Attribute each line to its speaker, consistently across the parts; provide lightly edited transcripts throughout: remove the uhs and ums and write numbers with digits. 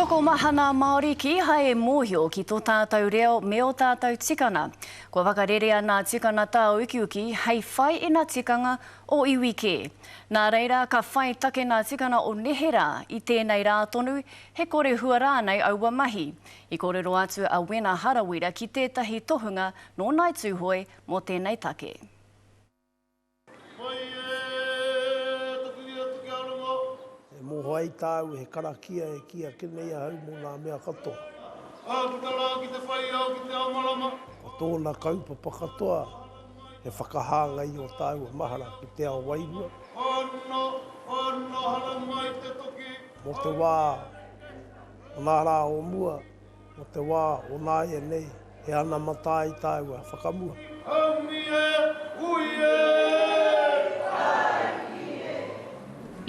Speaker 1: Tokomaha nā Māori kīhai e mōhio ki tō tātou reo me ō tātou tikana. Kua whakarerea nā tikana tāukiuki hei whai i nā tikanga o iwi kē. Nā reira, ka whai take nā tikana o neherā i tēnei rā tonu, he kore hua rānei aua mahi. I kōrero atu a Wena Harawira ki tētahi tohunga nō Ngāi Tūhoe mō tēnei take.
Speaker 2: Mai e taku ia tuki aronga.
Speaker 3: E moho ai tāu he karakia e kī ake nei ahau mō ngā mea katoa.
Speaker 2: Ka puta rā ki te whai ao ki te ao marama.
Speaker 3: Ko tōna kaupapa katoa he whakahāngai i ō tāua mahara ki te ao wairua.
Speaker 2: Ana, ana haramai te toki.
Speaker 3: Mō te wā o ngā rā o mua, Mō te wā o nāianei, he anamata ai tāua whakamua.
Speaker 2: Haumi e, hui e! Haumi
Speaker 4: e!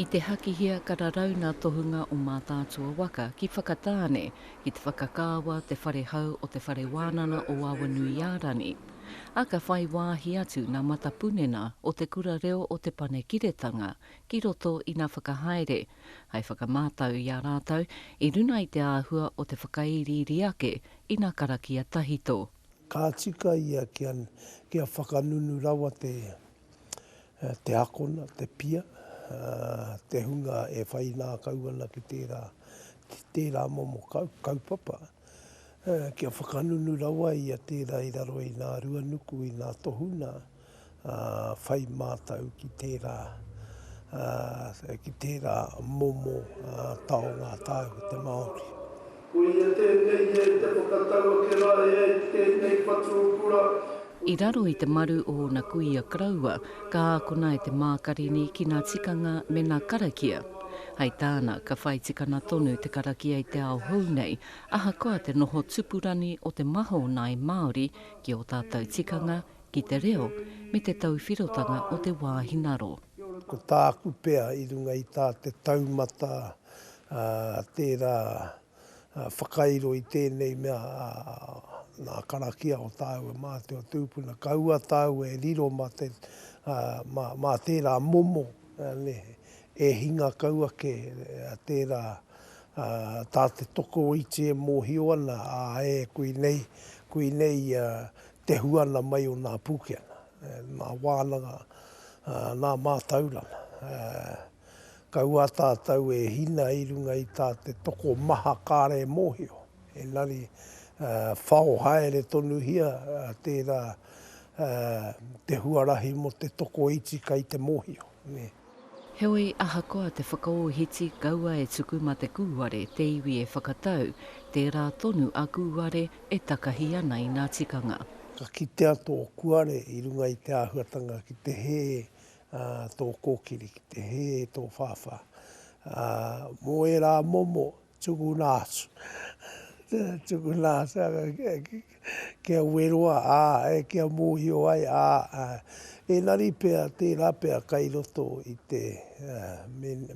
Speaker 4: I te hakihea ka rarau nā tohunga o Mātaatua waka ki Whakatāne ki te whakakāwa te whare hau o Te Whare Wānana o Awanuiārani, a ka whai wāhi atu nā matapunena o Te Kura Reo o Te Panekiretanga ki roto i nā whakahaere hai whakamātau i a rātou i runa i te āhua o te whakairiiri ake i nā karakia tahito.
Speaker 3: Ka tika ia kia, kia whakanunu rawa te, te akona, te pia, te hunga e whai ngākau ana ki tērā, ki tērā momo kaupapa, kia whakanunu rawa ia tērā i raro i ngā ruanuku, i ngā tohuna, ā, whai mātau ki tērā, ā, ki tērā momo taonga tāu te Māori.
Speaker 2: Koia tēnei e te whakatau ake rā e ai ki tēnei whatu o kura.
Speaker 4: I raro i te maru o ōna kuia koroua, ka ākona e te Mākarini ki nā tikanga me nā karakia. Hai tāna, ka whai tikana tonu te karakia i te ao hou nei, ahakoa te noho tupurani o te maha o nāi Māori ki ō tātou tikanga, ki te reo me te tauwhirotanga o te wāhi ngaro.
Speaker 3: Ko tāku pea i runga i tā te taumata tērā whakairo i tēnei mea nā karakia o tāua mā te o tūpuna, kaua tāua e riro mā te, mā tērā momo e hinga kau ake tērā tā te tokoiti e mōhio ana, ā, e koinei, koinei te huana mai o nā pūkenga, nā wānanga, nā mātauranga. Kaua tātou e hina i runga i tā te tokomaha kāre e mōhio, engari whao haere tonuhia tērā te huarahi mō te tokoiti kai te mōhio.
Speaker 4: Heoi, ahakoa te whakaōhiti kaua e tuku ma te kūare te iwi e whakatau, tērā tonu a kūare e takahi ana i ngā tikanga.
Speaker 3: Ka kitea tō kuare i runga i te āhuatanga ki te hē tō kōkiri, ki te hē tō whāwhā. Mō ērā momo, Tukuna atu. Tukuna atu kia weroa, ā, kia mōhio ai, ā, engari pea, tērā pea kai roto i te,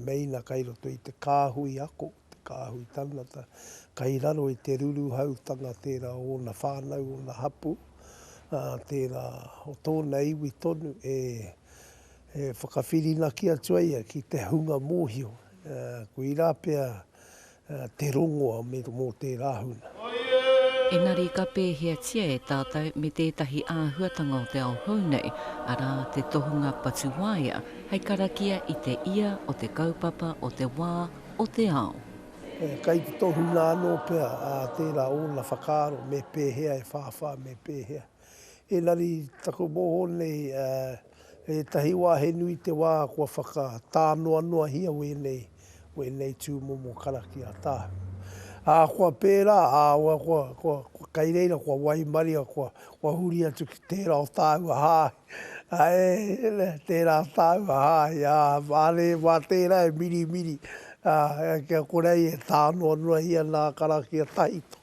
Speaker 3: meina kai roto i te kāhui ako, te kāhui tangata, kai raro i te ruruhautanga tērā o ōna whānau, ōna hapū, ā, tērā o tōna iwi tonu e, e whakawhirinaki atu ai ia ki te hunga mōhio, Koirā pea te rongoa mō tērā huna.
Speaker 4: Engari ka pēheatia e tātou me tētahi āhuatanga o te ao hou nei, arā, te tohunga patu waea hei karakia i te ia o te kaupapa o te wā, o te ao.
Speaker 3: Kai te tohunga anō pea tērā ōna whakaaro me pēhea e whāwhā, me pēhea. Engari taku mōhio nei, Ētahi wā he nui te wā kua whakatānoanoahia wēnei, wēnei tūmomo karakia tāhu. Ā, kua pērā, ā, kua, kua, kua, kua, kai reira kua waimaria, kua, kua huri atu ki tērā o tāua hāhi. Ā, e, tērā tāua hāhi, ā, mā re, mā tērā e mirimiri, ā, kia kore ai e tānoanoahia nā karakia tahito.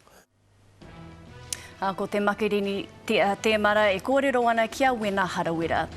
Speaker 1: Ā, ko Te Makerini Tēmara e kōrero ana ki a Wena Harawira.